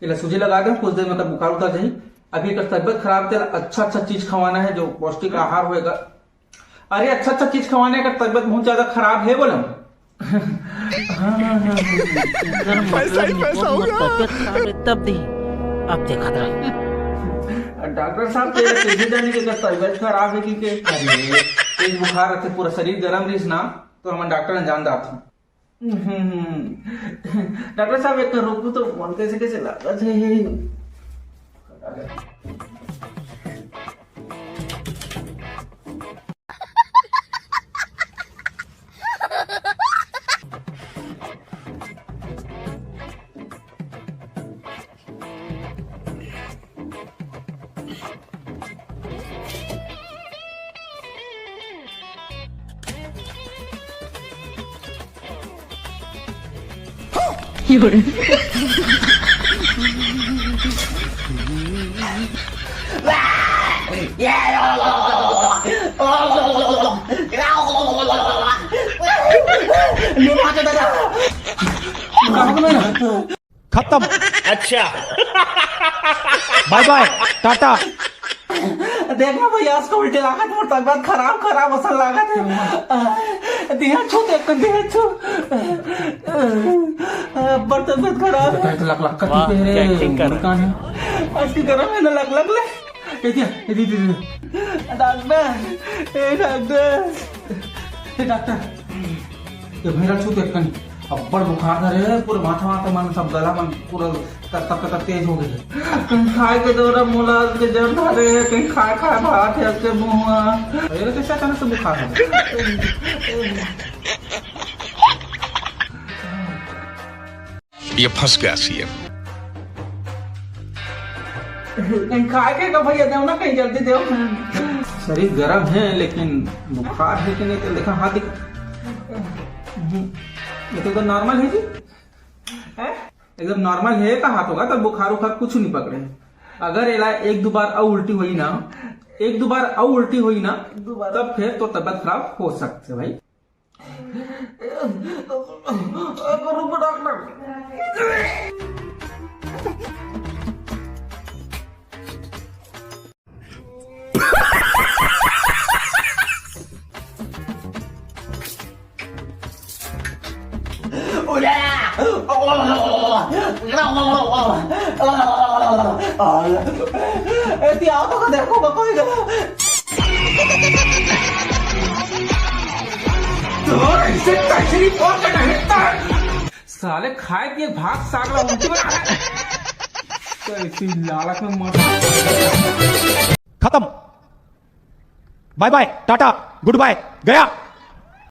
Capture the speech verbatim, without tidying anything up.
एला सूजी लगा दे, कुछ देर में एकर बुखार उतर जाही। अभी एकर तबीयत खराब हे, तेला अच्छा अच्छा चीज खवाना हे, जो पौष्टिक आहार होएगा। अरे, अच्छा अच्छा चीज खवाना हे, एकर तबीयत बहुत ज्यादा खराब हे, बोला। हाँ, हाँ, हाँ, हाँ। अगर मतलब पैसा ही निपोर पैसा मोर होगा। तबीयत खराब हे, तब दी। अब देखत रह। डॉक्टर साहब, तेरे कैसे जाने कि एकर तबीयत खराब हे कि के? अरे, तेज बुखार रहिथे, पूरा शरीर गरम रहिस ना, तो हमन डॉक्टर ने जान डारथन। हम्म। डॉक्टर साहब, एक रुकू तो, मन कैसे कैसे लागत हे। खत्म। अच्छा। बाय बाय, टाटा। देख ना भैया, आज का उल्टी लागत, मोर तबीयत खराब, खराब असन लागत हे। दिया छू, देख कर दिया छू। बड़ तबीयत खराब हे। लक, लक, लक, वाह, क्या acting कर रहा है। आज की गरम हे ना, लक, लक ले। ए दिया, ए दी, दी, दी। डॉक्टर, ए डॉक्टर, ए डॉक्टर, ये भैरा छू देख कन, अब्बड़ बुखार धरे हे, पूरे माथा वाथा मन सब गला मन पूरा तक तक तक तेज हो गए। कहीं खाए के दौरा मोला आज के जर धरे हे, कहीं खाए खाए भात हे आज के मुँह। अरे कैसे अचानक से बुखार हो? ये फंस गया सीएम। कहीं खाए के का भैया, देव ना, कहीं जल्दी देव। शरीर गरम हे, लेकिन बुखार हे कि नहीं, तो देखा, हाथ दिखा। ये तो एकदम नॉर्मल हे जी। हैं? एकदम नॉर्मल हे, का हाथ होगा, तो बुखार उखार कुछ नहीं पकड़े। अगर एला एक दो बार अउ उल्टी होई ना, एक दो बार अउ उल्टी होई ना, दोबारा। तब फिर तो तबीयत खराब हो सकते भाई। रुको डॉक्टर। ए, ती आओ तो देखो, कोई गला। तो ऐसे कैसे रिपोर्ट करना है? साले खाए पिए भाग सागला उल्टी बना। तो ऐसी लालच में मर। खत्म। बाय बाय, टाटा, गुड बाय, गया।